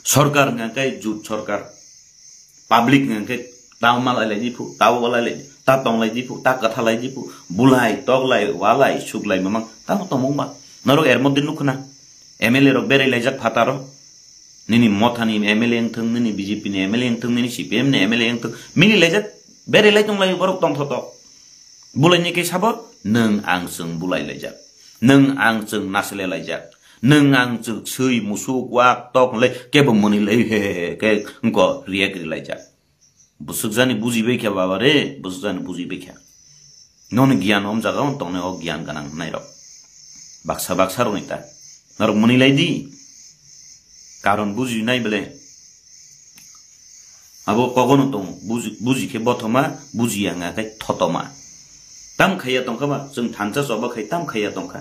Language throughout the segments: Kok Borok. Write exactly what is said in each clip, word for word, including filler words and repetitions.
Sorkar hwnkha khe jut sorkar. Public hwnkha khe ta malai lai di phu, ta walai lai di, ta tong lai di phu, ta kwtha lai di phu, bulai, tok lai, walai, suk lai mamang, tamo tongmung ba. Norok er moddhe nukho na, M L A rok berai laijak phataro. Nini mothani M L A wngthung, nini B J P ni M L A wngthung, nini C P M ni M L A wngthung, mili laijak, berai lai tong lai borok tongthotok. Bulai ni khe sabo, nwng ang chwng bulai laijak. Nwng ang chwng nasle laijak. Nwng ang chwng swi musuk wak tok le kebo mwnwi lai he he he khe wngko react ri laijak. Bwswk jani bujibai kha baba re, bwswk jani bujibai kha. Noni giyan om jaga on tongnai o giyan ganang hwnai rok. Baksa baksa rok ni ta. Norok mwnwi lai di. Karon buji nai bele. Abo kogono tongo, buji, buji khe bothoma, buji ya wngkha khe thotoma. Tam khaiya tongkha ba, chwng thansa choba khai tam khaiya tongkha.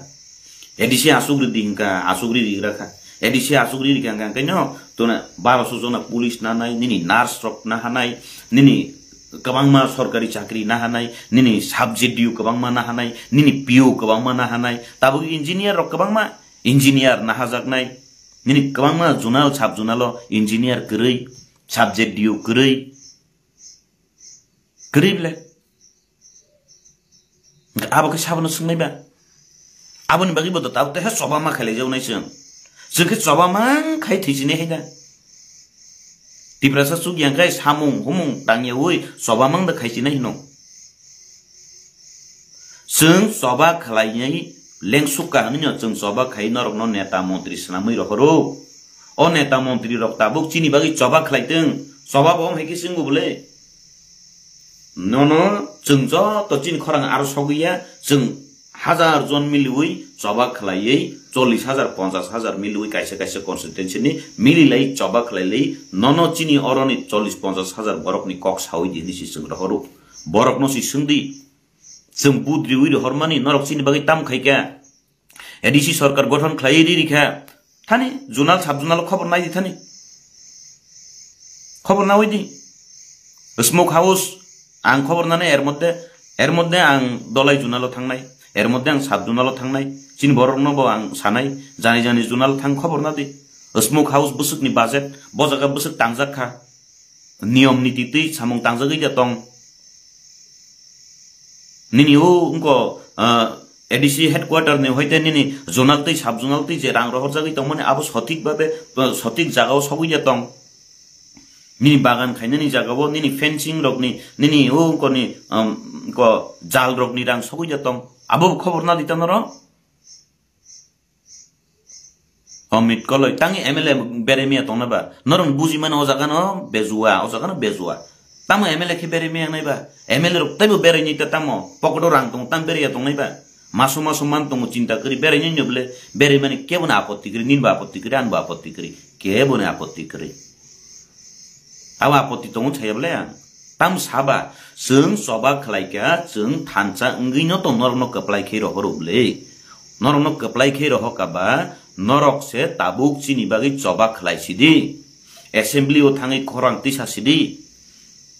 A D C asugri di hwnkha, asugri rigra kha. A D C asugri rikha hwnkha, hwnkhe no, tona baroso jona police nanai, nini nurse rok nahanai, nini kwbangma sorkari chakri nahanai, nini sub D O kwbangma nahanai, nini P O kwbangma nahanai, tabuk engineer rok kwbangma engineer nahajaknai, nini kwbangma zonal sub zonal o engineer kwrwi, sub D O kwrwi, kwrwi bele. Hwnkhe abo khe sabono swngnai ba? Aboni bagwi bo to tabuk teha choba ma khailai jago nai chwng. Chwng khe choba mang khai thwi sinai hai da. Tiprasa chuk yang khai samung humung tang yaui choba mang da khai sinai hino. Chwng choba khlai nai lengsuk ka hwnwi no chwng choba khai norok no neta montri swnamwi rohoro. O neta montri rok tabuk chini bagwi choba khlai tong. Choba bo wng hai khe chwng bo bole. Nono chwng joto chini khorang aro sogwi ya, chwng hajar jon miliwi choba khlaiwi chollish hajar, ponchash hajar miliwi kaisa kaisa constituency ni mililai choba khlailai, nono chini oroni chollish ponchash hajar borokni kok sawi di hinwi si chwng rohoro. Borokno si swngdi, chwng budriwi rohormani norok chini bagwi tam khaikha? A D C sorkar gothon khlaiwi ri rikha. Thani zonal sub zonal khobor nai di thani. Khobor nawi di. Smoke house ang khobor nani er moddhe, er moddhe ang Dolai zonal o thangnai, er moddhe ang sub zonal o thangnai. Chini borok no bo ang sanai, jani jani zonal thang khobor na di. Smoke house bwswk ni budget, bo jaga bwswk tangjak kha. Niyom niti twi samung tangjagwi da tong. Nini o wngko, ah, A D C headquarter ni hoite nini zonal twi sub zonal twi je rang rohorjagwi tongmani abo sothik babe, ah, sothik jagao sogwi ya tong. Nini bagan khainani jagao nini fencing rokni, nini o wngkoni, um, ko jal rokni rang sogwi ya tong. Abo khobor na di tong norok. Amit koloi tangi M L A berai miya tongna ba? Norok buji mano o jaga no bejua, o jaga no bejua. Tamo M L A khe berai miya nai ba? M L A rok taibo berai ni ta tamo? Pocket o rang tong tam berai ya tong nai ba? Maso maso man tongo chinta kri berai ni nyoble berai mani kebo na apotti kri, nin ba apotti kri, an ba apotti kri, kebo ni apotti kri. Abo apotti tongo chaya bole ang. Tam saba, chwng choba khlai kha, chwng thansa wngwi no tong norokno kwplai khe rohoro bwle. Norokno kwplai khe rohor kha ba, norok se tabuk chini bagwi choba khlai sidi. Assembly o thangwi khorang tisa sidi.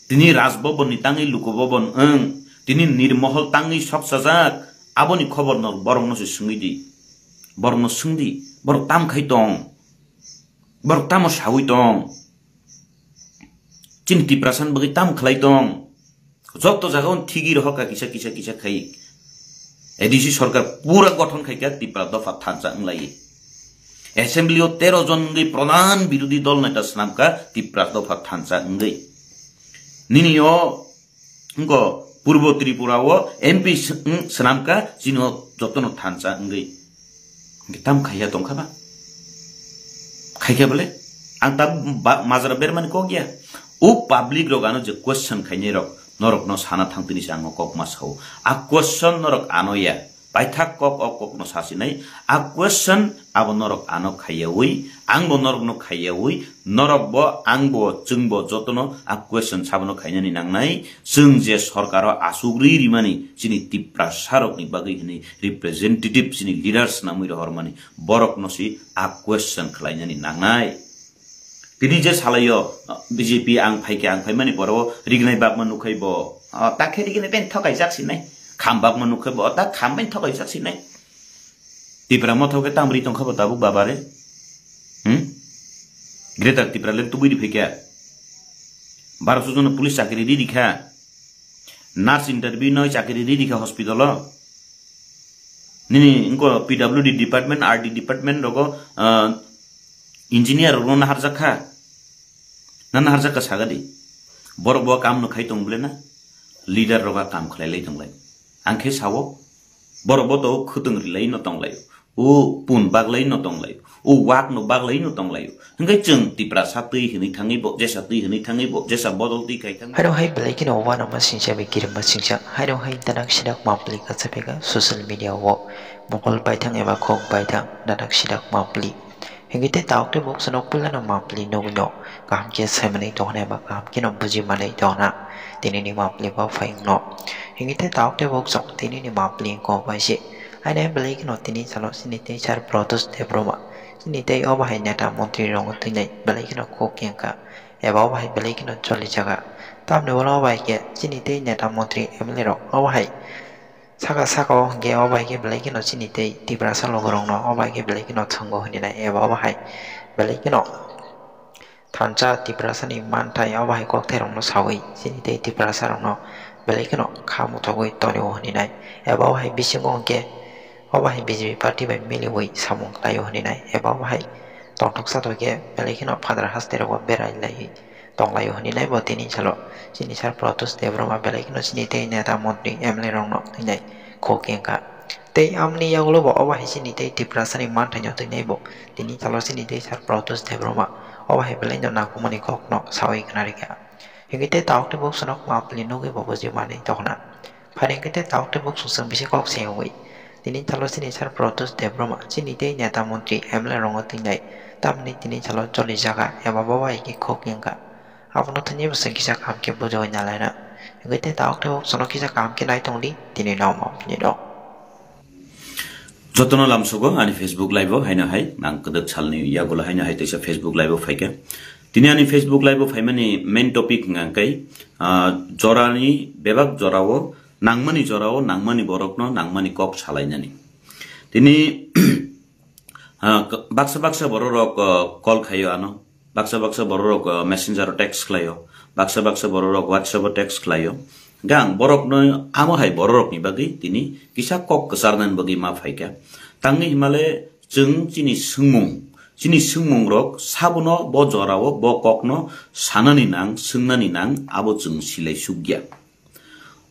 Tini Raj Bhavan ni tangwi Luku Bhavan wng, tini Nirmohol tangwi soksajak, aboni khobor no borokno se swngwi di. Borokno swngdi, borok tam khai tong? Borok tamo sawi tong? Chini Tiprasa ni bagwi tamo khlai tong? Joto jaga o thigi rohor kha kisa kisa kisa khai. A D C sorkar pura gothon khai kha Tipra dopha thansa wng lai. Assembly o tero jon wngwi pradhan birodhi dol neta swnam kha Tipra dopha thansa wngwi. Nini o wngko Purbo Tripura o M P s-, wng swnam kha chini o jotono thansa wngwi. Hwnkhe tam khaiya tongkha ba? Khaikha bole? Ang ta ba-, majra bermani kok ya. O public rok ano je question khainai rok, norok no sana thang tini se ang o kok ma sao. A question norok ano ya. Paithak kok o kok no sasinai. A question abo norok ano khaiyawi, ang bo norok no khaiyawi, norok bo, ang bo, chwng bo jotono a question sabono khainani nangnai. Chwng je sorkaro asugri rimani chini Tiprasa rokni bagwi hwnwi representative chini leaders namwi rohormani borokno si a question khlainani nangnai. Tini je salaio, B J P ang phaikhe ang phaimani borok rignai bakma nukhai bo, ah, ta khe rignai pen thokaijak sinai. Kham bakma nukhai bo, ta kham pen thokaijak sinai. Tipra motho khe tamri tongkha bo tabuk babare? Hmm? Greater Tipraland tubui di phaikha. Baro sujona police chakri ri di kha. Nurse interview noi chakri ri di kha hospital o. Nini wngko P W D department, R D department rogo, ah, engineer rok no naharjak kha. Na naharjak kha saga di. Borok bo kam no khai tong ble na. Leader rok a kam khlai lai tong lai. Ang khe sao. Borok bo to khwtwng ri lai no tong lai. O pun baglai no tong lai. O wak no baglai no tong lai. Hingke chwng Tiprasa twi hwnwi thangwi bo, jesa twi hwnwi thangwi bo, jesa bodol twi khai thangwi. Haino hai belai kheno uanama singcha bai kirima singcha. Haino hai danak sidak mapli kacha pega social media o mokol baithang eba khok baithang danak sidak mapli. Hingke tei tauk tei bok sanok puila no mapli nugwi no kaham khe sai manwi tongna eba kaham kheno buji manwi tongna tini ni mapli bo phai wngno. Hingke tei tauk tei bok chwng tini ni mapli wngkha bai se. Haino belai kheno tini salo chini tei sir Pradyut Debbarma, chini tei obo hai neta montri rok wng twi nai belai kheno kok kengkha, eba obo hai belai kheno choli jaga. Tamni ulo bai khe chini tei neta montri M L A rok obo hai saka saka o hingke obo hai khe belai kheno chini tei Tiprasa logo rok no obo hai khe belai kheno thwngo hwnwi nai, eba obo hai belai kheno thansa Tiprasani manthai obo hai kokthairokno saui chini tei Tiprasarokno belai kheno kha muthogwi tonio hwnwi nai, eba obo hai bisingo hwnkhe obo hai B J P party bai miliui samung khlaio hwnwi nai, eba obo hai tongthoksa tongkhe belai kheno phandra haste rogo berai lai tonglaio hwnwi nai bo tini salo chini sir Pradyut Debbarma belai kheno chini tei neta montri M L A rokno twi nai kok kengkha. Tei amoni yagulo bo obo hai chini tei Tiprasani manthaino twi nai bo tini salo chini tei sir Pradyut Debbarma obo hai belai no nangkukmani kokno saui khna rikha. Hingke tei tauk tei bok sanok mapli nugwi bo buji manwi tongna. Phai hingke tei tauk tei bok sungsang bisi kok se wngwi tini salo chini sir Pradyut Debbarma chini tei neta montri M L A rokno twi nai tamni tini salo choli jaga eba bo bai khe kok kengkha. Abono thani bwswk kisa kaham khe bujogwi nalaina. Hingke tei tauk tei bok sono kisa kaham khe nai tongdi tini no omo ni no. Jotono lamsogo ani Facebook live o haino hai nang kwdwk salni yagulo haino hai teisa Facebook live o phaikha. Tini ani Facebook live o phaimani main topic hwnkha khe, ah, jorani bebak jorao nangmani jorao nangmani borokno nangmani kok salainani. Tini Ah, k-, baksa baksa borok rok, ah, call khaio ano, baksa baksa borok rok, ah, messenger o text khlaio, baksa baksa borok rok WhatsApp o text khlaio. Hingke ang borok no amo hai borok rok ni bagwi tini kisa kok kwcharnani bagwi ma phaikha. Tangwi himale chwng chini swngmung, chini swngmung rok sabono bo jorao bo kok no sanani nang, swngnani nang, abo chwng silai sukya.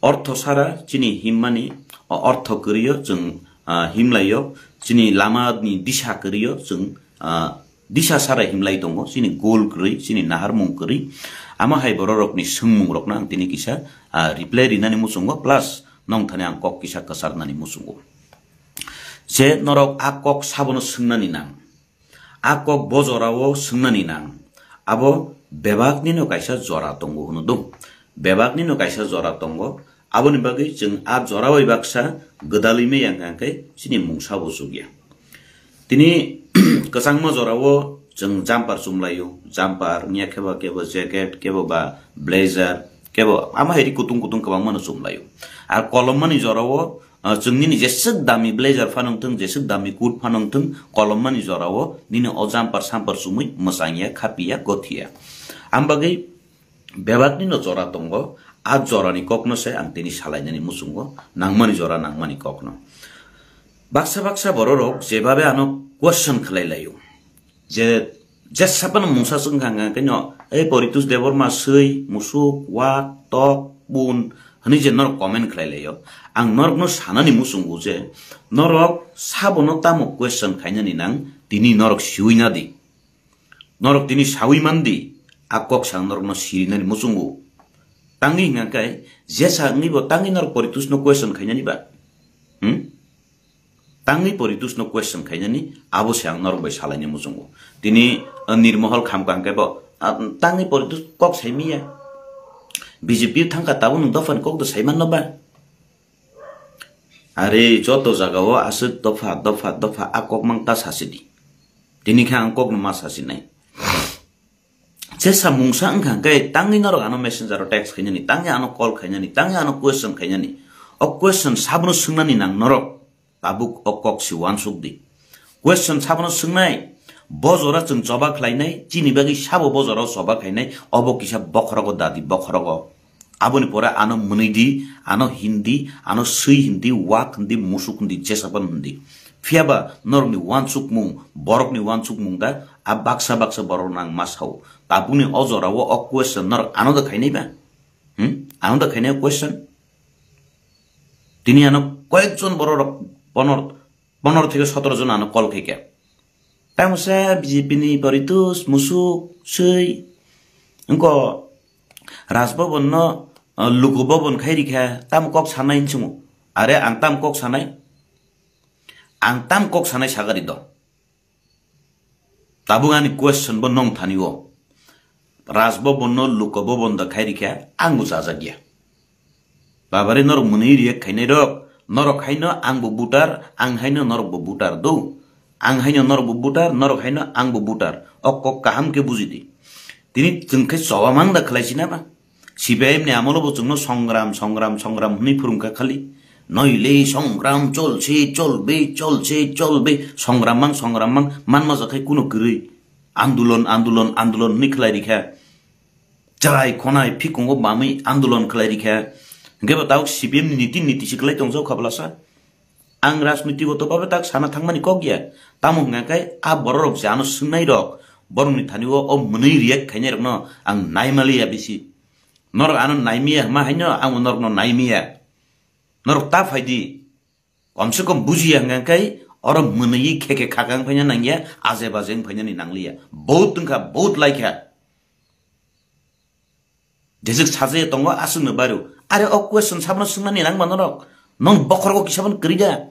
Ortho sara chini himmani, o ortho kwrwio chwng, ah, himlaio, chini lama ni disa kwrwio chwng, ah, disa sara himlai tongo, chini goal kwrwi, chini naharmung kwrwi. Amo hai borok rokni swngmung rokno ang tini kisa, ah, reply rinani muchungo, plus nong thani ang kok kisa kwcharnani muchungo. Je norok a kok sabono swngnani nang. A kok bo jorao swngnani nang. Abo bebaknino kaisa jora tongo hwno do. Bebaknino kaisa jora tongo. Aboni bagwi chwng a jora bai baksa gwdalwi maya hwnkha hwnkhe chini mungsa bo chukya. Tini kwchangma jorao chwng jumper chumlaio, jumper, wngya kheba kebo jacket, kebo ba blazer, kebo ama hairi kutung kutung kwbangmano chumlaio. Ar kolommani jorao Ah, chwng nini jeswk dami blazer phano wngthwng, jeswk dami coat phano wngthwng, kolommani jorao nini o jumper samper chumui mwchangya, khapiya, gothiya. Ang bagwi bebaknino jora tongo, a jorani kokno se ang tini salainani muchungo, nangmani jora nangmani kokno. Baksa baksa bororok jebabe ano question khlai laio. Je, jesa phano mungsa se wngkha hwnkha khe no, "Ei Poritus Debbarma swi, musuk, wak, tok, bun," hwnwi je norok comment khlai laio. Ang norokno sanani muchungo je, norok sabono tamo question khainani nang, tini norok siui nadi. Norok tini saui mandi, a kok sa ang norokno sirinani muchungo. Tangwi hwnkha khe, jesa wngwi bo tangwi norok Poritusno question khainani ba? Hmm? Tangwi Poritusno question khainani, abo se ang norok bai salaini muchungo. Tini, uh, Nirmohol khamkha hwnkhe bo, ah, tangwi Poritus kok saimiya. B J P thangkha tabuk nwng dophani kokdo saimanno ba? Are joto jagao aswk dopha, dopha, dopha a kok mang ta sasidi. Tini khe ang kokno ma sasinai. Jesa mungsa wngkha hwnkhe tangwi norok ano messenger o text khainani, tangwi ano call khainani, tangwi ano question khainani. O question sabono swngnani nang norok. Tabuk o kok si uansuk di. Question sabono swngnai, Bo jora chwng choba khlainai, chini bagwi sabo bo jora choba khlainai, obo kisa bokhorogo dadi, bokhorogo. Aboni pore ano mwnwi di, ano hin di, ano swi hin di, wak hin di, musuk hin di, jesabon hin di. Phiyaba norokni wansukmung, borokni wansukmung da, a baksa baksa borok nang ma sao. Tabukni o jorao o question norok ano da khainai ba? Hmm? Ano da khainai question? Tini ano koyekjon borok rok ponor, ponor theke sotoro jon ano call khaikha. Tamo sa B J P ni poritus musuk swi. Engko Raj Bhavan no, uh, Luku Bhavan khai rikha, tamo kok sanai hinsungo. Are ang tam kok sanai? Ang tam kok sanai sagari do. Tabuk ani question bo nong thani o. Raj Bhavan no Luku Bhavan da khai rikha, ang bo chajak ya. Babare norok mwnwi react khainai rok, norok haino ang bo voter, ang haino norok bo voter do. Ang haino norok bo voter, norok haino ang bo voter. O kok kaham khe buji di. Tini chwng khe choba mang da khlai sina ba? C P I M ni amolo bo chwngno songram, songram, songram hwnwi phwrwngkha khali. Noile songram cholse, cholbe, cholse, cholbe, songram mang, songram mang, manma jakhai kuno kwrwi. Andolon, andolon, andolon hwnwi khlai rikha. Chwrai khonai phikungo bamwi andolon khlai rikha. Hwnkhe bo tabuk C P M ni niti, niti se khlai tongjak kha bwlasa. Ang rajniti o to babe tak sana thangmani kok ya. Tamo hwnka khe a bororok je ano swngnai rok, borokni thani o, o mwnwi react khainai rokno ang naimaliya bisi. Norok ano naimiya hwnma haino ang bo norokno naimiya. Norok ta phai di. Komse kom bujiya hwnka khe oro mwnwi khe khe khakang phaina nangya, aje baje wng phainani nangliya. Bohut wngkha, bohut laikha. Jeswk sajaya tongo aswkno baru. Are o question sabono swngnani nangma norok. Nong bokhorgo kisa bono kwrwi da.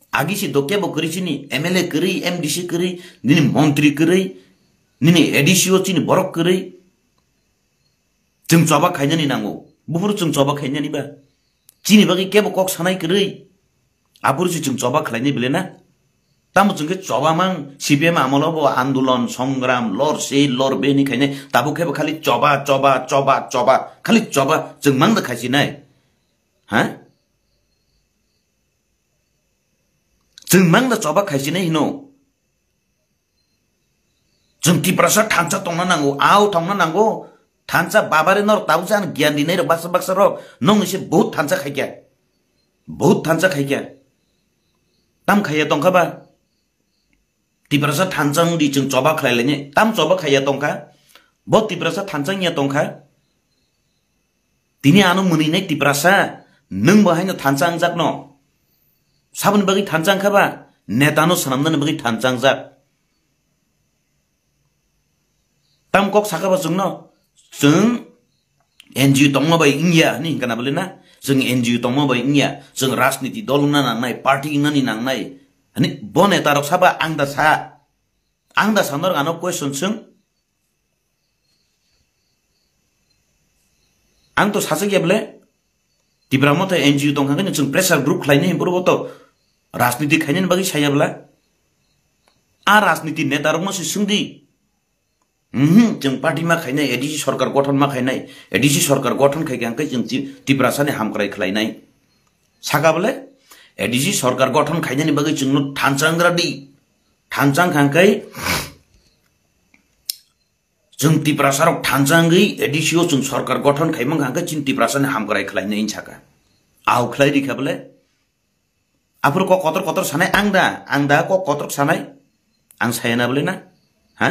Agi si dokya bo kwrwi chini, M L A kwrwi, M D C kwrwi, nini montri kwrwi, nini A D C o chini borok kwrwi. Chwng choba khainani nango. Buphuru chwng choba khainani ba. Chini bagwi kebo kok sanai kwrwi. Aphuru si chwng choba khlainai bele na? Tamo chwng khe choba mang, C P M amolo bo andolon, songram, lor se, lor be ni khainai. Tabuk khe bo khali choba, choba, choba, choba. Khali choba, chwng mang da khaisinai. Ha? Chwng mang da choba khaisinai hino. Chwng Tiprasa thansa tongna nango, au tongna nango. Thansa babare norok tabuk jani giyan dinai rok baksa baksa rok. Nong ni se bohut thansa khaikya. Bohut thansa khaikya. Tam khaiya tongkha ba? Tiprasa thansa wngdi chwng choba khlai lainai. Tam choba khaiya tongkha? Bo Tiprasa thansa wngya tongkha? Tini ano mwnwi nai Tiprasa, nwng bo haino thansa wngjakno. Saboni bagwi thansa wngkha ba? Netano swnamnani bagwi thansa wngjak. Tam kok saka ba chwngno? Chwng N G O tongma bai wngya hwnwi hwnkha na bwle na? Chwng N G O tongma bai wngya, chwng rajniti dol wngna nangnai, party wngnani nangnai. Hwnwi bo neta rok saba ang da sa, ang da sa norok ano question swng. Ang to sajak ya bwle, Tipra Motha N G O tongkha khe chwng pressure group khlainai hwnwi borok to rajniti khainani bagwi saya bwla. A rajniti neta rokno se swngdi. Mhm, chwng party ma khainai, A D C sorkar gothon ma khainai, A D C sorkar gothon khai khe ang khe chwng Ti-, Tiprasani hamkrai khlainai. Saka bwle, A D C sorkar gothon khainani bagwi chwngno thansa wnggra di. Thansa wngkha khe chwng Tiprasa rok thansa wngwi A D C o chwng sorkar gothon khai mankha khe chini Tiprasani hamkrai khlainai wng saka. Au khlai rikha bwle. Aphuru kok kotor kotor sanai ang da, ang da kok kotor sanai? Ang saya na bwle na? Ha?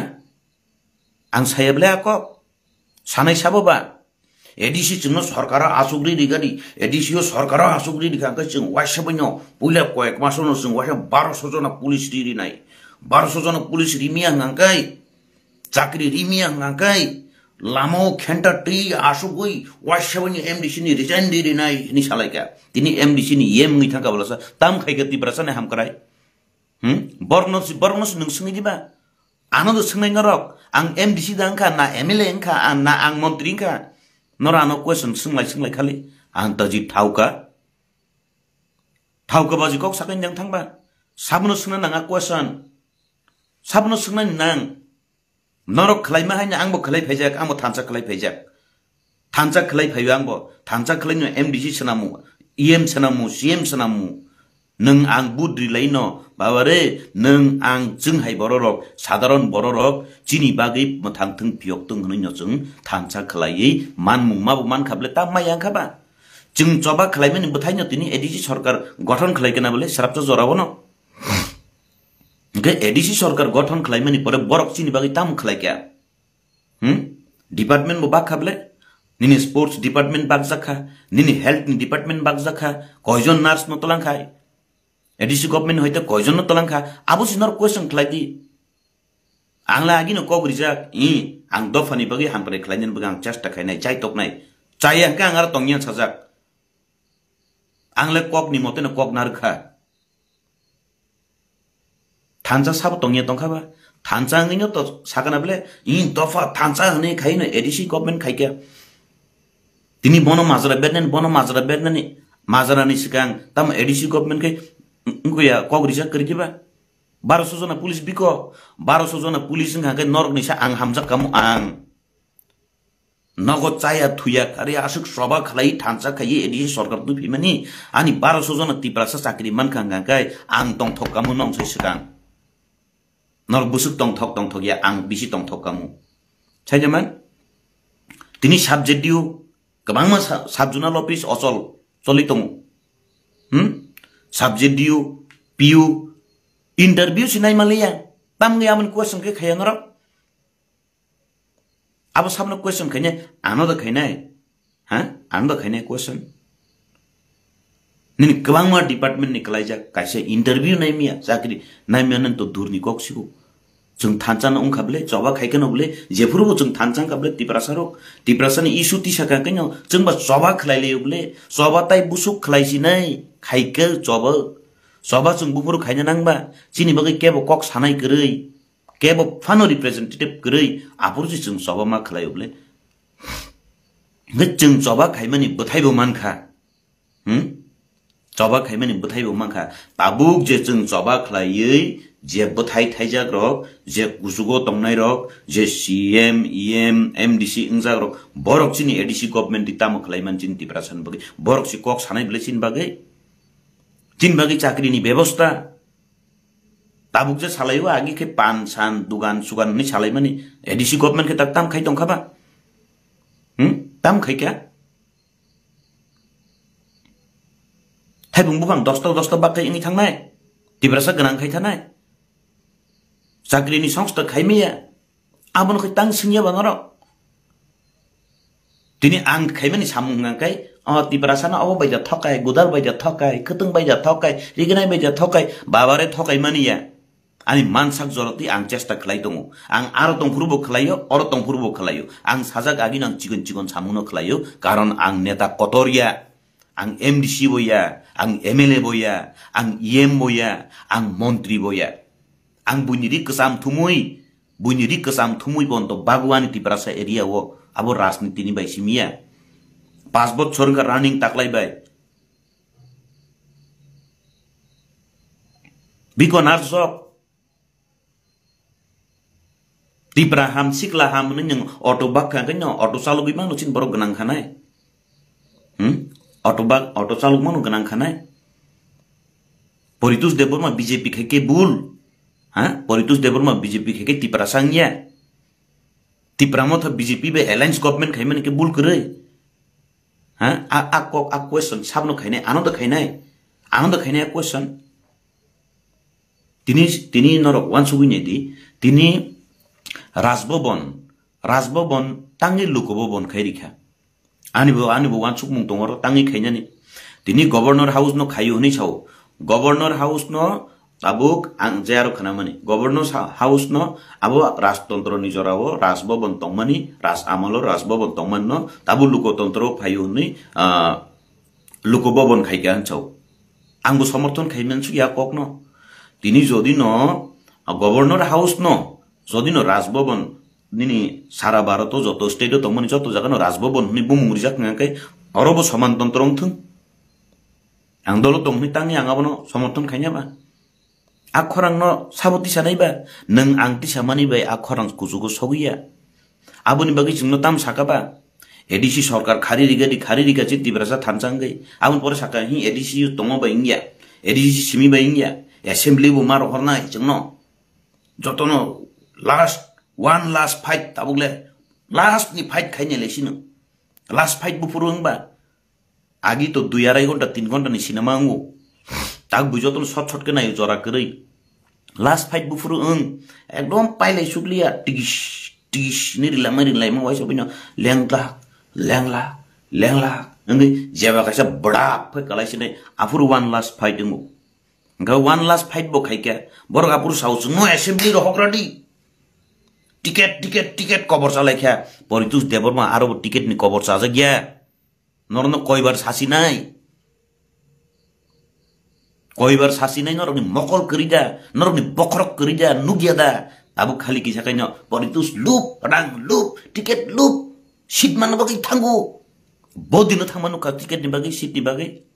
Ang saya bwle a kok? Sanai sabo ba? A D C chwngno sorkaro asugri rigadi, A D C o sorkaro asugri rikha, hwnkhe chwng waisa baino puila koyek masono chwng waisa baroso jona police ri rinai. Baroso jona police rimiya hwnkhe, chakri rimiya hwnkhe, lamao khenta twi asugwi waisa baino M D C ni resign ri rinai hwnwi salaikha. Tini M D C ni yem wngwi thangkha bwlasa, tam khaikha Tiprasani hamkrai. Hmm? Borokno si, borokno si nwng swngwi diba? Ano do swngnai norok, ang M D C da wngkha, na M L A wngkha, a, na ang montri wngkha. Norok ano question swnglai swnglai khali, ang taji thauka. Thauka baji kok sakani jang thangba. Sabono swngna nang a question. Sabono swngnani nang. Norok khlaima haino angbo khlai phaijak, angbo thansa khlai phaijak. Thansa khlai phaio angbo, thansa khlaino M D C swnamu, E M swnamu, C M swnamu. Nwng ang budri laino, baba re, nwng ang chwng hai bororok, sadharon bororok, chini bagwi mwthang thwng phiyok thwng hwnwi no chwng thansa khwlaiwi manmung ma bo mankha bwle, ta maya wngkha ba? Chwng choba khwlaimani bwthaino tini A D C sorkar gothon khwlaikha na bwle, srapsa jorao no. Hwnkhe A D C sorkar gothon khwlaimani pore borok chini bagwi tamo khwlaikha? Hmm? Department bo bakha bwle? Nini sports department bakjakha, nini health ni department bakjakha, koijon nurse no twlangkhai? A D C government hoite koijon no twlangkha? Abo si nor question khlai di. Ang le agino kok rijak, i, ang dophani bagwi hamkrai khlainani bagwi ang chesta khainai, chaitoknai. Chaya hwnkhe ang aro tongya sajak. Ang le kokni moteno kok narwkha. Thansa sabo tongya tongkha ba? Thansa wngwino to sakana bwle, i dopha thansa hwnwi khaino A D C government khaikha. Tini bono majra bernani, bono majra bernani, majrani swkang tamo A D C government khe wngya kok rijak kwrwi khe ba? Baroso jona police biko, baroso jona police wngkha khe norokni sa ang hamjak kamo ang. Nogo chaya thuya kari aswk soba khlai thansa khaiwi A D C sorkar twi phimani, ani baroso jona Tiprasa chakri mankha hwnkha khe ang tongthok kamo nong sai swkang. Nor bwswk tongthok tongthok ya, ang bisi tongthok kamo. Saija man? Tini subject dio, kwbangma sa-, sub zonal office ochol choli tongo. Hmm? Subject dio, P U, interview sinai maliya. Tamgwi amon question khe khaya norok. Abo sabno question khainai, ano da khainai. Ha? Ano da khainai question. Nini kwbangma department ni kwlaijak, kaisa interview naimiya, chakri naimiya nang to durni kok sigo. Chwng thansa no wngkha bwle, choba khaikhe no bwle, jephuru bo chwng thansa wngkha bwle, Tiprasa rok, Tiprasa ni issue tisa kha khe no, chwng ba choba khlai laio bwle, choba tai busuk khlai sinai, khaikhe choba, choba chwng buphuru khaina nangba, chini bagwi kebo kok sanai kwrwi. Kebo phano representative kwrwi, aphuru se chwng choba ma khlaio bwle. Hwnkhe chwng choba khaimani bwthaibo mankha. Hmm? Choba khaimani bwthaibo mankha. Tabuk je chwng choba khlaiwi, je bwthai thaijak rok, je kuchugo tongnai rok, je C M, E M, M D C wngjak rok, borok chini A D C government di tamo khlaiman chini Tiprasa ni bagwi. Borok si kok sanai bwle chini bagwi. Chini bagwi chakri ni bebosta. Tabuk je salaio, agi khe pan san, dugan sugan hwnwi salaimani, A D C government khe tak tam khai tongkha ba? Hmm? Tam khai kha? Thaibung buphang dosta dosta bak khai wngwi thangnai? Tiprasa gwnang khai thanai? Chakri ni songsta khai maya? Abono khe tang swngya ba norok? Tini ang khaimani samung hwnka khe, o Tiprasa no obo bai da thokai, Gudal bai da thokai, Khwtwng bai da thokai, Rignai bai da thokai, babare thokai mani ya. Ani mansak jorotwi ang chesta khlai tongo. Ang aro tongphuru bo khlaio, oro tongphuru bo khlaio. Ang sajak agino ang chikon chikon samungno khlaio, karon ang neta kotor ya. Ang M D C bo ya, ang M L A bo ya, ang E M bo ya, ang montri bo ya. Ang buini ri kwcham thumwi, buini ri kwcham thumwi bo onto Bagwani Tiprasa area o abo rajniti ni bai simi ya. Pas bochor wngkha running taklai bai. Biko narsok. Tipra ham, sikla ham hwnwi nwng auto bakha khe no auto chalogwi mangno chini borok gwnang khanai. Hmm? Auto bak, auto chalok mano gwnang khanai. Poritos Debbarma B J P khai khe bul. Ha? Poritos Debbarma B J P khai khe Tiprasa wngya. Tipra Motha B J P bai alliance government khaimani khe bul kwrwi. Ha? A, a kok, a question sabno khainai, ano da khainai. Ano da khainai a question. Tini, tini norok wansugwi nai di, tini Rajbhavan, Rajbhavan tangwi Lok Bhavan khai rikha. Ani bo, ani bo wansukmung tongo oro tangwi khainani. Tini Governor House no khaio hwnwi sao. Governor House no tabuk ang jayaro khnamani. Governor sa-, House no abo Rajtontro ni jorao Rajbhavan tongmani, Raj amalo Rajbhavan tongmani no tabuk Lokotontro phaio hwnwi, ah, Lok Bhavan khai kha hwn sao. Ang bo somorthon khai mansuk ya kokno. Tini jodi no, ah, Governor House no, jodi no Raj Bhavan, nini sara Bharat o joto state o tongmani joto jaga no Raj Bhavan hwnwi bumung rijak wngkha khe, oro bo soman tontro wngthung. Ang dolo tong hwnwi tangwi ang abono somorthon khaina ba. A khorang no sabo tisa nai ba, nwng ang tisa mani bai a khorang kuchugo sogwi ya. Aboni bagwi chwngno tam saka ba? A D C sorkar khari riga di, khari riga chi Tiprasa thansa wngwi. Aboni pore saka hi A D C tongo bai wngya. A D C simi bai wngya, assembly bo ma rohornai chwngno. Jotono last, one last fight tabuk le, last ni fight khainai le sino. Last fight buphuru wngba. Agi to dui arai ghonta, tin ghonta ni cinema wngo. Tak bui jotono shot shot khe naio jora kwrwi. Last fight buphuru wng. Ekdom pailai sukliya. Tigis, tigis ni rilama rilai ma waisa bino. Lengla, lengla, lengla. Wngwi jeba kaisa bwdap khe kalai sinai. Aphuru one last fight wngo. Hwnkhe one last fight bo khaikhe. Borok aphuru sao chwngno assembly rohok radi. Ticket, ticket, ticket kobor chalai khe. Poritus Debbarma aro bo ticket ni kobor chajak ya. Norokno koibar sasinai? Koibar sasinai norokni mokol kwrwi da, norokni bokhorok kwrwi da, nukya da? Tabuk khali kisa kaino politics lup, rang lup, ticket lup, seat manna bagwi thango. Bodino thangma nukha ticket ni bagwi, seat ni bagwi.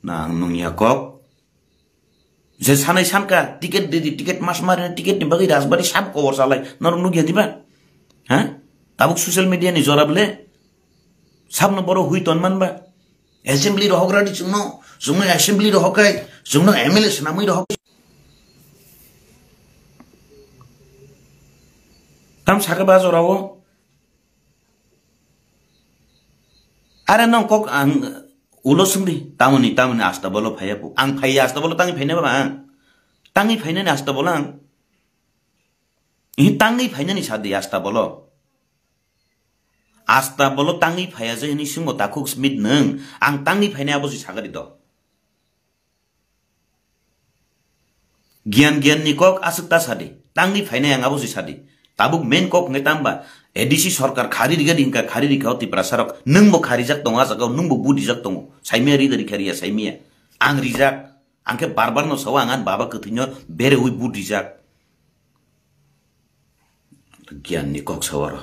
Nang nungya kok. Je sanai sanka, ticket didi, ticket mas mari, ticket ni bagwi Rajbari sab kobor salai. Norok nukya diba? Ha? Tabuk social media ni jora bole? Sabno boro hui ton man ba? Assembly rohok radi chwngno, chwngno assembly rohok kai, chwngno M L A swnamwi rohok. Tam saka ba jora o? Are nong kok ang ulo swngdi, tamoni, tamoni asta bolo phaiya bu. Ang phaiya asta bolo tangi phaina ba ang. Tangi phainani asta bolo ang. Ihi tangi phainani sadi asta bolo. Asta bolo tangi phaiya je hini singo takhuk smit nung. Ang tangi phainai abo si sagari do. Giyan giyan ni kok aswk ta sadi. Tangwi phainai ang abo se sadi. Tabuk main kok hwnkhe tamba A D C sorkar khari riga di hwnkha, khari rikha o Tiprasa rok. Nwng bo kharijak tongo, a jaga o nwng bo budijak tongo. Saimia rida rikha riya, saimia. Ang rijak. Ang khe bar bar no sao, ang ani baba kwthwino bereui budijak. Giyan ni kok sa oro.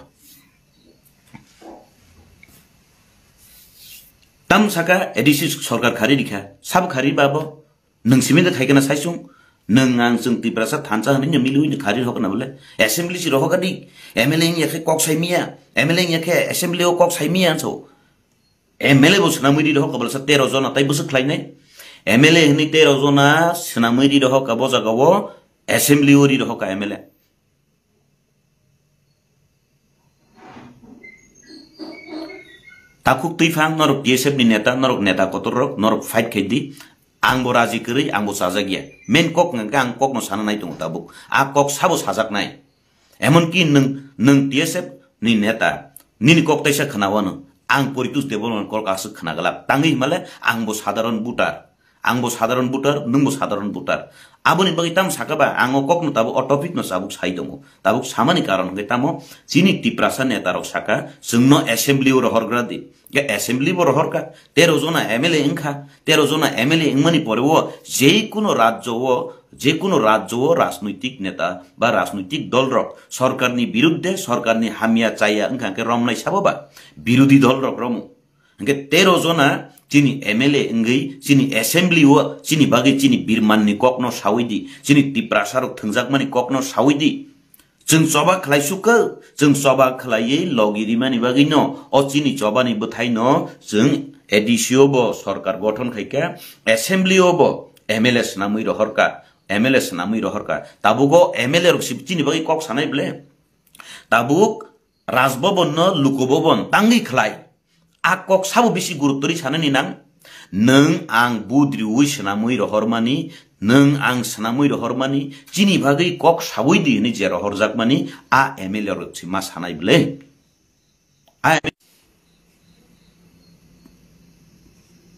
Tam saka A D C sorkar khari rikha, sabo khari babo, nwng simi de khaikana saisung, nwng ang chwng Tiprasa thansa hwnwi no miliui no khari rokna bole, assembly si rohoka di, M L A wngya khe kok sai miya, M L A wngya khe assembly o kok sai miya anso. M L A bo swnamwi ri rohor kabalsa tero jona tai bwswk khlainai. M L A hwnwi tero jona swnamwi ri rohor ka bo jaga o assembly o ri rohor ka M L A. Takhuk twi phang norok T S F ni neta, norok neta kotor rok, norok fight khai di. Ang bo raji kwrwi, ang bo chajak ya. Main kok hwnkha khe ang kok no sana nai tongo tabuk. A kok sabo sajak nai. Emonki nwng, nwng T S F ni neta, nini kok taisa khna wano, ang Poritus Debbarma ni kok aswk khna glak. Tangwi himale ang bo sadharon voter. Ang bo sadharon voter, nwng bo sadharon voter. Aboni bagwi tamo saka ba, ang o kok no tabuk, o topic no tabuk sai tongo. Tabuk samani karon hwnkhe tamo, chini Tiprasa neta rok saka, chwngno assembly o rohor gra di. Khe assembly bo rohor ka, tero jona M L A wngkha, tero jona M L A wngmani pore o je kuno rajyo o, je kuno rajyo o rajnoitik neta ba rajnoitik dol rok sorkar ni birudde, sorkar ni hamya chaya wngkha khe romnai sabo ba birodhi dol rok romo. Hwnkhe tero jona chini M L A wngwi chini assembly o chini bagwi chini birman ni kok no sawi di, chini Tiprasa rok thwngjakmani kok no sawi di. Chwng choba khlai sukha, chwng choba khlaiwi logi rimani bagwi no, o chini choba ni bwthai no chwng A D C o bo sorkar gothon khai kha, assembly o bo M L A swnamwi rohor ka, M L A swnamwi rohor ka. Tabuk o M L A rok si chini bagwi kok sanai ble? Tabuk Raj Bhavan no Luku Bhavan tangwi khlai. A kok sabo bisi gurutto ri sanani nang? Nwng ang budriui swnamwi rohormani, nwng ang swnamwi rohormani, chini bagwi kok saui di hwnwi je rohorjakmani, a M L A rok se ma sanai bwle? A M L A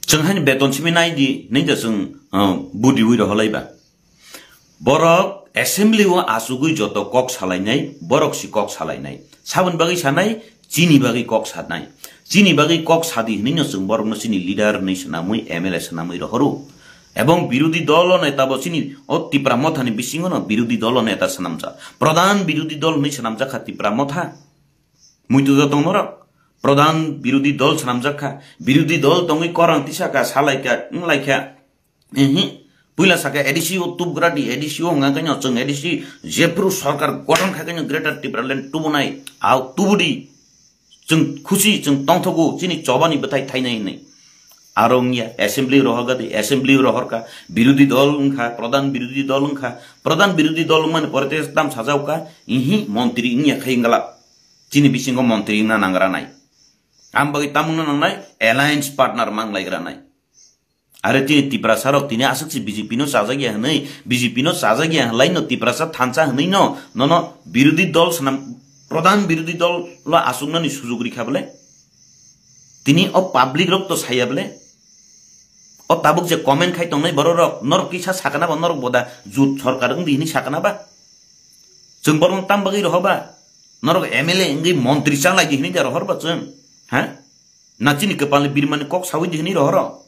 chwng haini beton simi nai di, nai da chwng, uh, budriui rohorlai ba. Borok assembly o achugwi joto kok salainai, borok si kok salainai. Saboni bagwi sanai, chini bagwi kok sanai. Chini bagwi kok sadi hwnwi no chwng borokno chini leader hwnwi swnamwi, M L A swnamwi rohoro. Ebong birodhi dolo neta bo chini o Tipra Mothani bisingo no birodhi dolo neta swnamjak. Pradhan birodhi dol hwnwi swnamjak kha Tipra Motha. Muitu jotong norok. Pradhan birodhi dol swnamjak kha. Birodhi dol tongwi korang tisa kha, salai kha, wnglai kha. Ehe. Puila saka A D C o tubgra di, A D C o hwnga khe no chwng A D C jephru sorkar gothon khai khe no Greater Tipraland tubunai, au tubudi. Chwng khusi, chwng tongthogo, chini chobani bwthai thainai hinwi. Aro wngya, assembly rohorkha di, assembly rohorkha, birodhi dol wngkha, pradhan birodhi dol wngkha, pradhan birodhi dol wngmani pore tei tam sajao kha, ihi montri wngya khai wngla. Chini bisingo montri wngna nangra nai. Ang bagwi tamungno nangnai, alliance partner manglaigra nai. Are chini Tiprasa rok tini aswk se B J P no chajak ya hwnwi, B J P no chajak ya hwnlai no Tiprasa thansa hwnwi no, nono birodhi dol swnam, pradhan birodhi dol lo aswknani sujug rikha bole? Tini o public rok to saya bole? O tabuk je comment khai tongnai borok rok, norok kisa sakana ba, norok boda jut sorkar wngdi hwnwi sakana ba? Chwng borok tam bagwi roho ba? Norok M L A wngwi montri changlai di hwnwi da rohor ba chwng? Ha? Na chini kwpalni birmani kok sawi di hwnwi rohoro?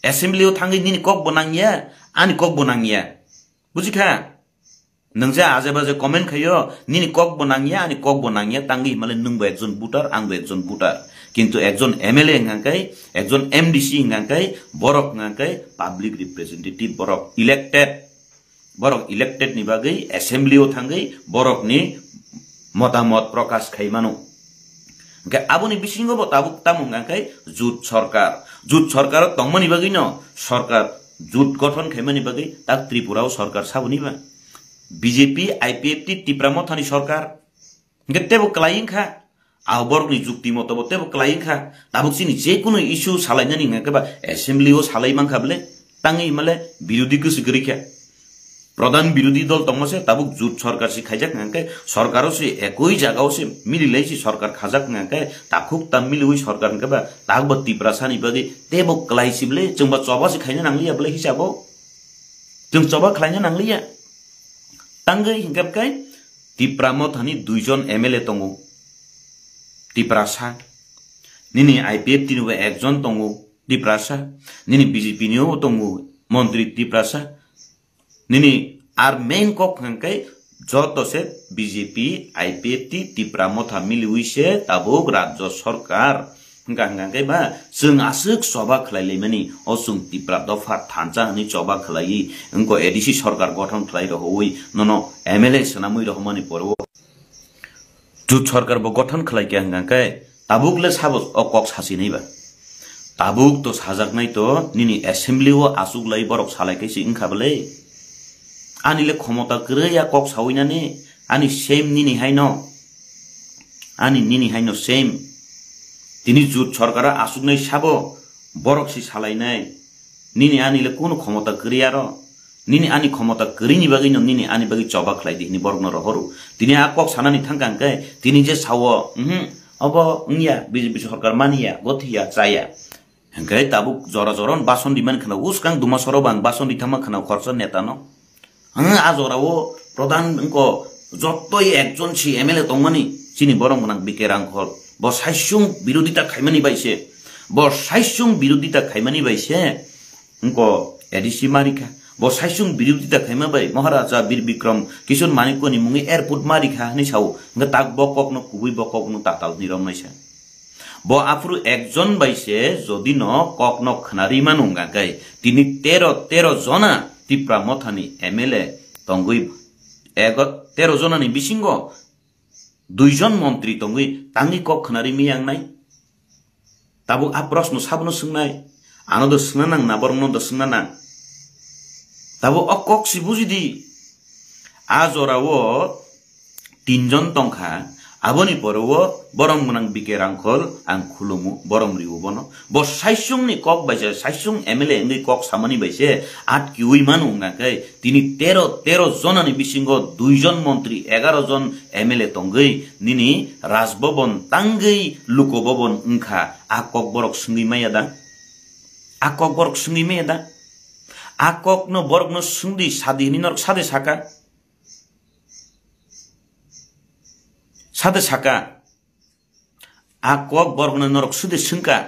Assembly o thangwi nini kok bo nangya, ani kok bo nangya. Bujikha? Nwng je aje baje comment khaio, nini kok bo nangya, ani kok bo nangya, tangwi himale nwng bo ekjon voter, ang bo ekjon voter. Kintu ekjon M L A hwnkha khe, ekjon M D C hwnkha khe, borok hwnkha khe public representative, borok elected. Borok elected ni bagwi assembly o thangwi borokni motamot prokash khai mano. Hwnkhe aboni bisingo bo tabuk tamo hwnkha khe jut sorkar. Jut sorkar o tongmani bagwi no sorkar, jut gothon khaimani bagwi tak Tripura o sorkar saboni ba? B J P, I P F T, Tipra Mothani sorkar. Hwnkhe tebo kwlai wngkha, a borokni jukti moto bo tebo kwlai wngkha. Tabuk chini je kunu issue salainani hwnkha khe ba assembly o salai mankha bole, tangwi himale birodhi kwswi kwrwi kha. Pradhan birodhi dol tongma se tabuk jut sorkar se khaijak hwnkha khe sorkar o se ekoi jaga o se mililai se sorkar khajak hwnkha khe takhuk ta miliwi sorkar hwnkha ba tak bo Tiprasa ni bagwi tebo kwlai se bole chwng ba choba se khaina nangliya bole hisabo. Chwng choba khlaina nangliya. Tangwi hwnkha khe Tipra Mothani duijon M L A tongo. Tiprasa. Nini I P F T ni bo ekjon tongo Tiprasa. Nini B J P ni o tongo montri Tiprasa. Nini ar main kok hwnkhe joto se B J P, I P F T, Tipra Motha miliwi se tabuk rajyo sorkar. Hwnkha hwnkha khe ba chwng aswk choba khlai laimani, o chwng Tipra dopha thansa hwnwi choba khlaiwi wngkha A D C sorkar gothon khlai rohoi nono M L A swnamwi rohormani poro. Jut sorkar bo gothon khlai khe hwnkha khe tabuk le sabo o kok sachi nai ba? Tabuk to sajaknai to nini assembly o achuk lai borok salai khe se wngkha bwle. Ani le khomota kwrwi a kok sawi nani, ani same nini hai no. Ani nini hai no same. Tini jut sorkar o achuknai sabo borok si salainai. Nini ani le kunu khomota kwrwi aro. Nini ani khomota kwrwi ni bagwi no nini ani bagwi choba khlai di hini borok no rohoro. Tini a kok sanani thangkha hwnkhe tini je sao, mhm, obo wngya, B J P sorkar mani ya, gothiya, chaya. Hwnkhe tabuk jora jora no bason rimani khwna, uskang duma soro bang bason ritama khwna khoroksa neta no. Ang a jora o pradhan wngko jottoi ekjon si M L A tongmani chini borok gwnang B K Rangkhol. Bo saisung birodita khaimani bai se. Bo saisung birodita khaimani bai se. Wngko A D C marikha. Bo saisung birodita khaima bai Maharaja Bir Bikram Kishore Manikya ni mungwi airport marikha hwnwi sao. Hwnkhe tak bo kokno kubui bo kokno tatal ni romnaisa. Bo aphuru ekjon bai se jodi no kok no khwnari mano wngkha khe tini tero, tero jona Tipra Mothani M L A tongwi ego tero jonani bisingo duijon montri tongwi tangwi kok khwnari miya wngnai? Tabuk a proshno sabono swngnai, ano do swngna nang na borokno do swngna nang. Tabuk o kok si buji di, a jora o tinjon tongkha, aboni pore o borom gwnang B K Rangkhol ang khulumu, borom riwo bono. Bo saisung ni kok bai se, saisung M L A wngwi kok samani bai se atkiwi mano wngkha khe, tini tero, tero jonani bisingo duijon montri, egaro jon M L A tongwi nini Raj Bhaban tangwi Luko Bhaban wngkha, a kok borok swngwi maya da? A kok borok swngwi maya da? A kokno borokno swngdi sadi hwnwi norok sade saka. Sade saka. A kok borokno norok sudi swngkha.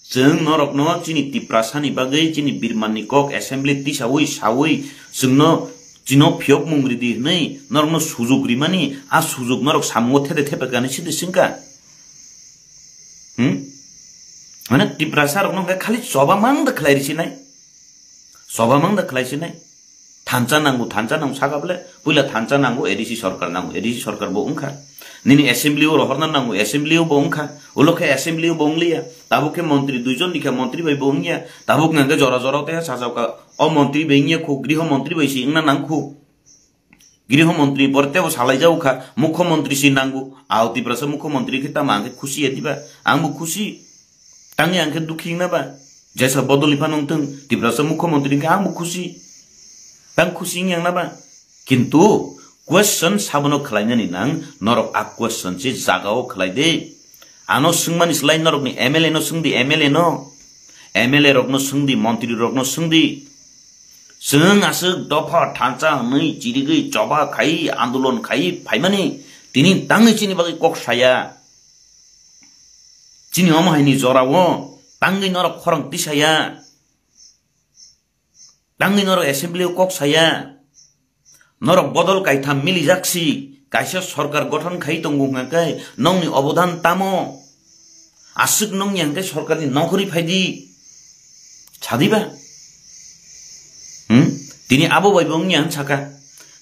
Chwng norokno chini Tiprasani bagwi chini Birmanni kok assembly tisawi sawi chwngno chino phiyokmung ridi hwnwi norokno sujuk rimani, a sujuk norok samungo thede thepekani sidi swngkha. Hmm? Mane Tiprasa rokno hwnkhe khali choba mang da khlai risinai. Choba mang da khlai sinai. Thansa nango, thansa nango saka bole, puila thansa nango, A D C sorkar nango, A D C sorkar bo wngkha. Nini assembly o rohorna nango, assembly o bo wngkha, ulo khe assembly o bo wngliya, tabuk khe montri duijon ni khe montri bai bo wngya, tabuk nang khe jora jora o tei sajak kha, o montri bai wngya khu, griho montri bai si wngna nang khu. Griho montri pore tebo salai jago kha, mukho montri si nango, ao Tiprasa mukho montri khe tamo ang khe khusi ya diba, ang bo khusi, tangwi ang khe dukhi wngna ba, jesa bodol ni phano wngthung, Tiprasa mukho montri khe ang bo khusi, tang khusi wngya wngna ba. Kintu question sabono khlainani nang, norok a question se jagao khlai de. Ano swngmani slai norokni M L A no swngdi, M L A no. M L A rokno swngdi, montri rokno swngdi. Chwng aswk dopha thansa hwnwi chirigwi choba khai andolon khai phaimani tini tangwi chini bagwi kok saya. Chini omo haini jorao tangwi norok khorang tisaya. Tangwi norok assembly o kok saya. Norok bodol kaitham milijak si, kaisa sorkar gothon khai tongo hwnkha khe nongni obodan tamo? Aswk nong ya hwnkhe sorkarni nongkhorwi phaidi. Sadiba? Hmm? Tini abo bai bo wngya hwn saka.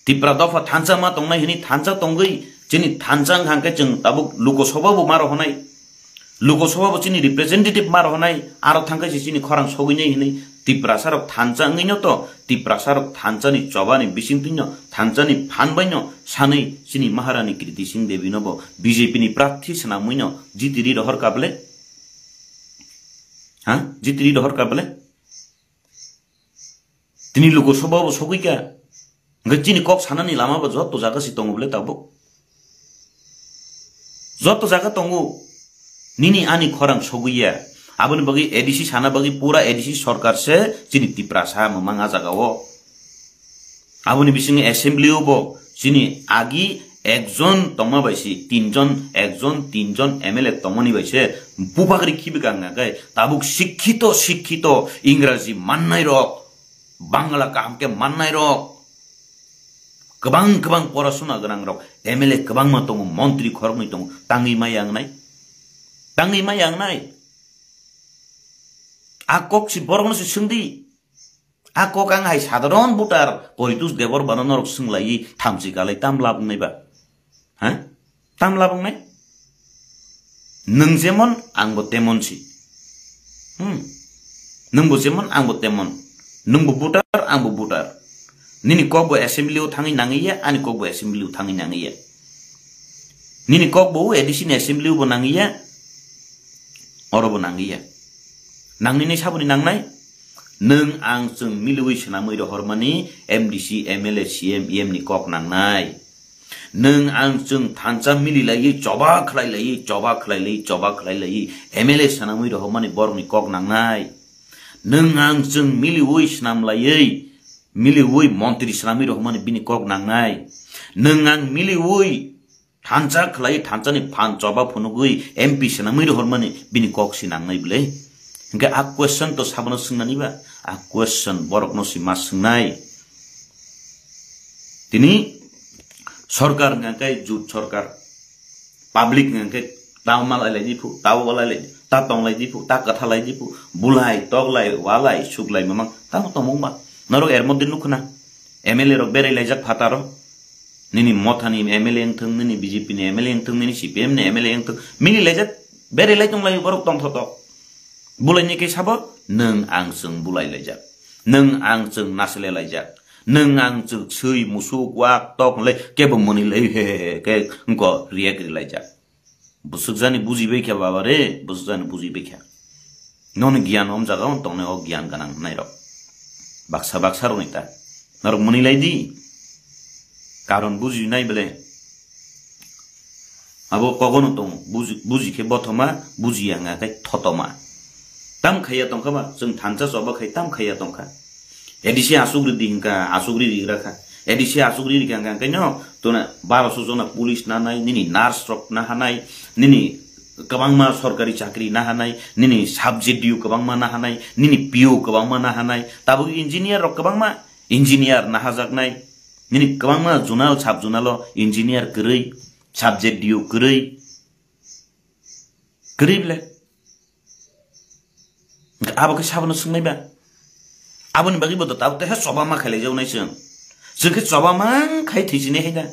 Tipra dopha thansa ma tongnai hwnwi thansa tongwi chini thansa wngkha hwnkhe chwng tabuk Lok Sabha bo ma rohonai. Lok Sabha bo chini representative ma rohonai, aro thangkhe se chini khorang sogwinai hinwi Tiprasa rok thansa wngwino to, Tiprasa rok thansa ni choba ni bisingtwi no, thansa ni phan bai no sanwi chini Maharani Kriti Singh Devi no bo B J P ni prarthi swnamwi no jitiri rohor ka bwle? Ha? Jitiri rohor ka bwle? Tini Lok Sabha bo sogwi kha. Hwnkhe chini kok sanani lama bo joto jaga se tongo bwle tabuk. Joto jaga tongo. Nini ani khorang sogwi ya. Aboni bagwi A D C sana bagwi pura A D C sorkar se chini Tiprasa mwmang a jaga o. Aboni bisingo assembly o bo chini agi ekjon tongma bai se tinjon, ekjon, tinjon M L A tongmani bai se bupagri khibi kang khe tabuk sikhito, sikhito Ingraji mannai rok, Bangla kaham khe mannai rok, kwbang kwbang porasona gwnang rok, M L A kwbangma tongo, montri khoroknwi tongo, tangwi ma yangnai, tangwi ma yangnai. A kok si borokno se swngdi. A kok ang hai sadharon voter Poritos Debbarma no norok swnglaiwi thamchi kalai tam lab wngnai ba? Ha? Tam lab wngnai? Nwng jemon ang bo temon si. Hmm. Nwng bo jemon ang bo temon. Nwng bo voter ang bo voter. Nini kok bo assembly o thangwi nangwi ya, ani kok bo assembly o thangwi nangwi ya. Nini kok bo A D C ni assembly o bo nangwi ya. Oro bo nangwi ya. Nangnini saboni nangnai? Nwng ang chwng miliwi swnamwi rohormani M D C, M L A, C M, E M ni kok nangnai. Nwng ang chwng thansa mili laiwi choba khlai laiwi, choba khlai laiwi, choba khlai laiwi M L A swnamwi rohormani borokni kok nangnai. Nwng ang chwng miliwi swnam laiwi, miliwi montri swnamwi rohormani bini kok nangnai. Nwng ang miliwi thansa khlai, thansani phan choba phunugwi M P swnamwi rohormani bini kok si nangnai bwle? Hwnkhe a question to sabono swngnani ba? A question borokno si ma swngnai. Tini sorkar hwnkha khe jut sorkar, public hwnkha khe ta malai lai di phu, ta walai lai di, ta tong lai di phu, ta kwtha lai di phu, bulai, toklai, walai, suklai mamang tamo tongmung ba? Norok er moddhe nukho na, M L A rok berai laijak phataro. Nini mothani M L A wngthung, nini B J P ni M L A wngthung, nini C P M ni M L A wngthung, mili laijak, berai lai tong lai borok tongthotok. Bulai ni khe sabo, nwng ang chwng bulai laijak, nwng ang chwng nasle laijak, nwng ang chwng swi musuk wak tok lai kebo mwnwi lai he he he khe wngko react ri laijak. Bwswk jani buji bai kha baba re, bwswk jani buji bai kha. Noni giyan om jaga o tongnai o giyan gwnang hwnai rok. Baksa baksa rok ni ta. Norok mwnwi lai di. Karon buji nai bele. Abo kogono tongo. Buji, buji khe bothoma, buji ya hwnga khe thotoma. Tam khaiya tongkha ba, chwng thansa choba khai tam khaiya tongkha. A D C asuk ridi hwnkha, asuk riri gra kha. A D C asuk riri kha hwnkha, hwnkhe no, tuna baro so jona police nanai, nini nurse rok nahanai, nini kwbangma sorkari chakri nahanai, nini sub J D U kwbangma nahanai, nini P O kwbangma nahanai, tabuk engineer rok kwbangma, engineer nahajaknai, nini kwbangma zonal, sub zonal o engineer kwrwi, sub J D U kwrwi, kwrwi bwle. Hwnkhe abo khe sabono swngnai ba? Aboni bagwi bo to tabuk teha choba ma khailai jago nai chwng. Chwng khe choba mang khai thwisinai hai da.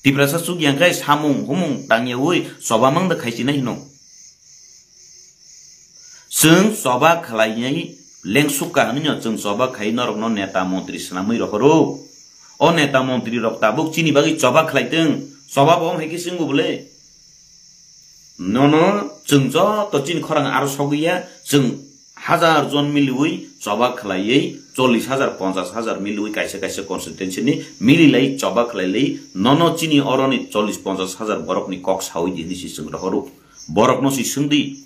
Tiprasa chuk yang khe samung humung tangyaui choba mang da khai chinai hino. Chwng choba khlaiwi lengsukha hwnwi no chwng choba khai norokno neta montri swnamwi rohoro. O neta montri rok tabuk chini bagwi choba khlai tong. Choba bo hai khe chwngbo bwle. Nono chwng joto chini khorang aro sogwi ya, chwng hajar jon miliwi choba khlaiwi, chollish hajar, ponchash hajar miliwi kaisa kaisa constituency ni mililai choba khlailai, nono chini oroni chollish ponchash hajar borokni kok sawi di hwnwi si chwng rohoro. Borokno si swng di.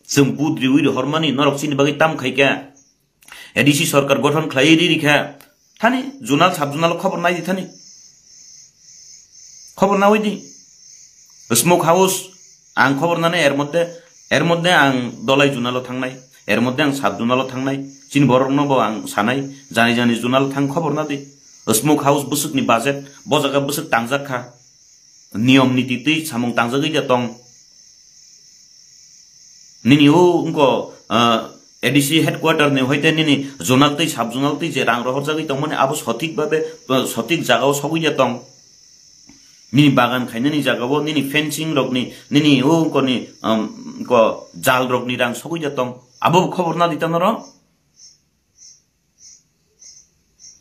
Chwng budriwi rohormani norok chini bagwi tam khaikha. A D C sorkar gothon khlaiwi ri rikha. Thani zonal sub zonal khobor nai di thani. Khobor nawi di. Smoke house ang khobor nani er moddhe, er moddhe ang dolai zonalo thangnai, er moddhe ang sub zonalo thangnai. Chini borokno bo ang sanai, jani jani zonalo thang khobor na di. Smoke house bwswkni budget, bo jaga bwswk tangjak kha. Niyom niti twi samung tangjagwi da tong. Nini o wngko, ah, A D C headquarter ni hoite nini zonal twi sub zonal twi je rang rohorjagwi tongmani abo sothik babe, ah, sothik jagao sogwi ya tong. Nini bagan khainani jagao nini fencing rokni, nini o wngkoni, um, ko jal rokni rang sogwi ya tong. Abo khobor na di tong norok.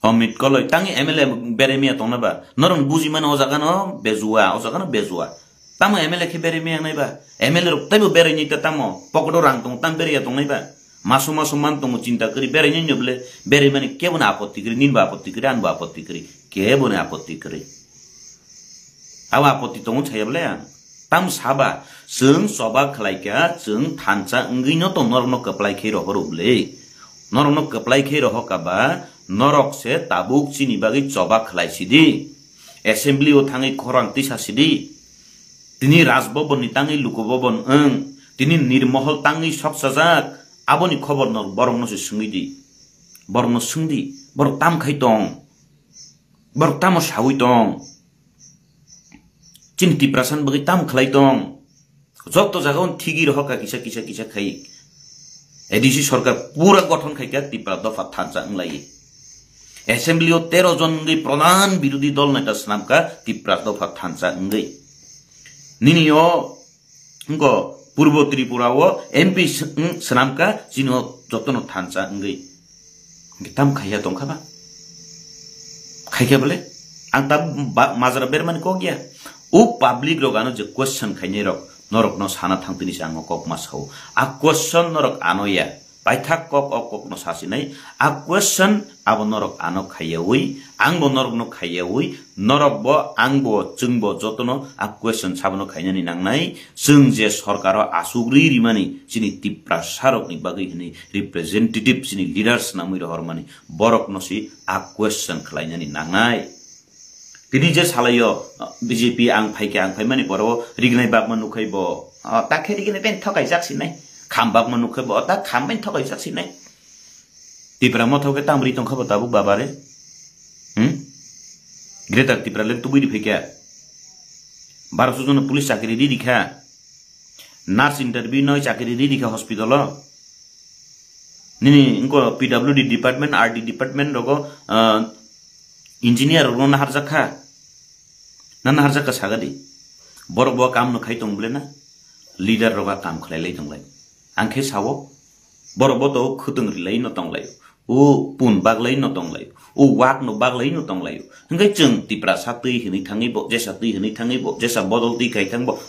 Amit koloi tangi M L A berai miya tongna ba? Norok buji mano o jaga no bejua, o jaga no bejua. Tamo M L A khe berai miya nai ba? M L A rok taibo berai ni ta tamo? Pocket o rang tong tam berai ya tong nai ba? Maso maso man tongo chinta kri berai ni nyoble berai mani kebo na apotti kri, nin ba apotti kri, an ba apotti kri, kebo na apotti kri. Abo apotti tongo chaya bole ang. Tam saba, chwng choba khlaikha, chwng thansa wngwi no tong norokno kwplai khe rohoro bwle. Norokno kwplai khe rohorkha ba, norok se tabuk chini bagwi choba khlai sidi. Assembly o thangwi khorang tisa sidi. Tini Raj Bhavan ni tangwi Luku Bhavan wng, tini Nirmohol tangwi soksajak, aboni khobor no borokno se swngwi di. Borokno swng di, borok tam khai tong. Borok tamo sawi tong? Chini Tiprasa ni bagwi tamo khlai tong? Joto jaga o thigi rohorkha kisa, kisa, kisa khai. A D C sorkar pura gothon khaikha Tipra dopha thansa wnglai. Assembly o tero jon wngwi pradhan birodhi dol neta swnamkha Tipra dopha thansa wngwi. Nini o Wngkha Purbo Tripura o M P s-, wng swnamkha chini o jotono thansa wngwi. Hwnkhe tam khaiya tongkha ba? Khaikha bole? Ang ta ba-, majra bermani kok ya. O public rok ano je question khainai rok, norokno sana thang tini se ang o kok ma sao. A question norok ano ya. Paithak kok o kokno sasinai, a question abo norok ano khaiyaui, angbo norokno khaiyaui, norokbo angbo chwngbo jotono a question sabono khainani nangnai. Chwng je sorkaro asugri rimani chini Tiprasarokni bagwi hwnwi representative chini leaders namwi rohormani borokno si a question khlainani nangnai. Tini je salaio, B J P ang phaikhe, ang phaimani poro rignai bagma nukhai bo. O, ta khe rignai ben thokaijak sinai. Kham bagma nukhai bo, o, ta kham ben thokaijak sinai. Tipra motho khe tam ri tongkha bo tabuk babare. Hmm? Greater Tipra le tubui ri phaikha. Baro sujun police chakri ri rikha. Nurse interview noi chakri ri rikha hospital o. Nini wngko P W D department, R D department rogo, ah, engineer rokno naharjak kha. Na naharjak kha saga di. Borok bo kam no khai tong bole na. Leader rok a kam khlai lai tong lai. Ang khe sao. Borok bo to khwtwng ri lai no tong lai. O pun bak lai no tong lai. O wak no bak lai no tong lai. Hwnkhe chwng Tiprasa twi hwnwi thangwi bo, jesa twi hwnwi thangwi bo, jesa bodol twi khai thang bo.